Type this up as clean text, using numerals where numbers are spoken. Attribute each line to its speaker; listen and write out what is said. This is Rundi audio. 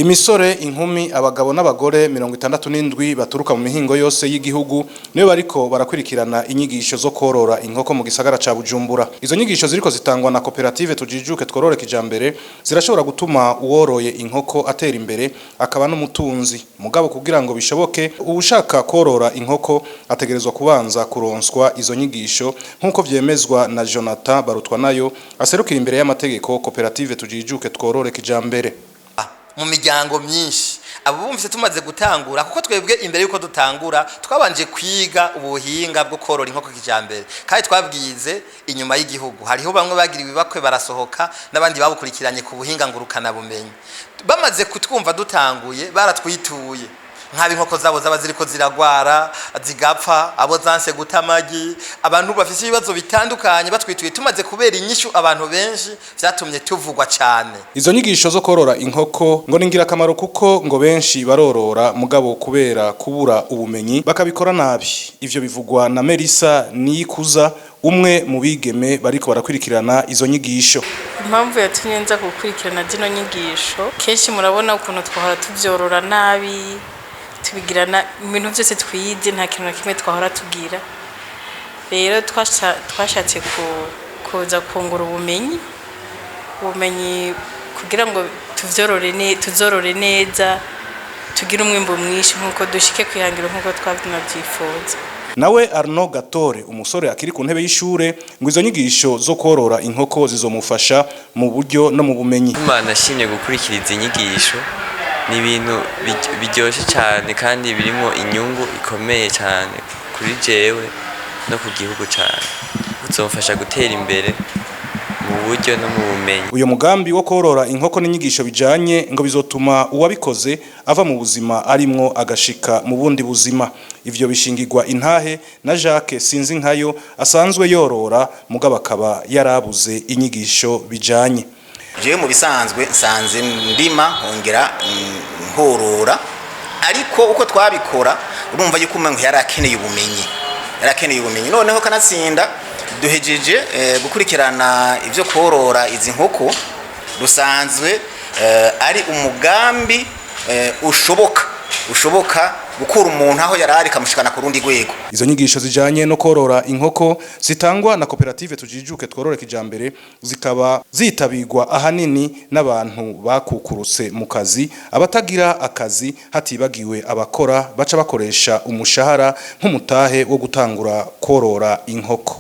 Speaker 1: Imisore, inkumi, abagabo n'abagore 67 baturuka mu mihingo yose y'igihugu niyo bariko barakurikirana inyigisho zo korora inkoko mu gisagara ca Bujumbura. Izo nyigisho ziriko zitangwa na koperative Tujijuke Tworore Kijambere zirashobora gutuma uworoye inkoko atera imbere, akaba n'umutunzi. Mugabo kugira ngo bishoboke, uwushaka korora inkoko ategerezwa kubanza kuronswa izo nyigisho, nk'uko vyemezwa na Jonathan Barutwanayo, aserukira imbere y'amategeko koperative Tujijuke Tworore Kijambere.
Speaker 2: Mu miryango myinshi, abo bumvise tumaze gutangura, kuko twebwe imbere yuko dutangura twabanje kwiga ubuhinga bwo korora inkoko kijambere, kandi twabwize inyuma y'igihugu. Hariho bamwe bagiriwe ibakwe barasohoka, n'abandi babukurikiranye ku buhinga ngurukana bumenyi. Bamaze kutwumva dutanguye, baratwituye nk'abo inkoko zabo zaba ziriko ziragwara zigapfa, abo zanse guta amagi, abantu bafise ibibazo bitandukanye batwituye. Tumaze kubera inyishu abantu benshi, vyatumye tuvugwa cyane.
Speaker 1: Izo nyigisho zo korora inkoko ngo ni ingirakamaro, kuko ngo benshi barorora, mugabo kubera kubura ubumenyi bakabikora nabi. Ivyo bivugwa na Melissa Niyikuza, umwe mu bigeme bariko barakurikirana izo nyigisho.
Speaker 3: Impamvu yatumye nza gukurikirana zino nyigisho, kenshi murabona ukuntu twahora tuvyorora nabi, tubigirana ibintu byose twize, nta kintu na kimwe twahora tugira. Rero twashatse kuza kungura ubumenyi kugira ngo tuvyorore, tuzorore neza, tugire umwimbu mwinshi, nk'uko dushike kwihangiro nk'uko twabyifuza.
Speaker 1: Nawe Arno Gatore, umusore akiri ku ntebe y'ishure, ngo izo nyigisho zo korora inkoko zizomufasha mu buryo no mu bumenyi.
Speaker 4: Imana ashimye gukurikira izi nyigisho, ni ibintu biryoshe cyane kandi birimo inyungu ikomeye cyane kuri jewe no ku gihugu cyane. Bizomfasha gutera imbere mu buryo no mu bumenyi.
Speaker 1: Uyo mugambi wo korora inkoko n'inyigisho bijanye ngo bizotuma uwabikoze ava mu buzima arimwo agashika mu bundi buzima. Ivyo bishingirwa intahe na Jacques Sinzi Nkayo, asanzwe yorora, mugabo akaba yarabuze inyigisho bijanye.
Speaker 5: Jewe mu bisanzwe nsanze ndima, nkongera nkorora, ariko uko twabikora urumva yuko umuntu yari akeneye ubumenyi, yari akeneye ubumenyi. Noneho kanatsinda duhejeje gukurikirana ibyo korora izi nkoko, rusanzwe ari umugambi ushoboka gukura umuntu aho yari ari kamushikana ku rundi rwego.
Speaker 1: Izo nyigisho zijanye no korora inkoko zitangwa na koperative Tujijuke Tworore Kijambere zikaba zitabirwa ahanini n'abantu bakukurutse mu kazi, abatagira akazi, hatibagiwe abakora baca bakoresha umushahara nk'umutahe wo gutangura korora inkoko.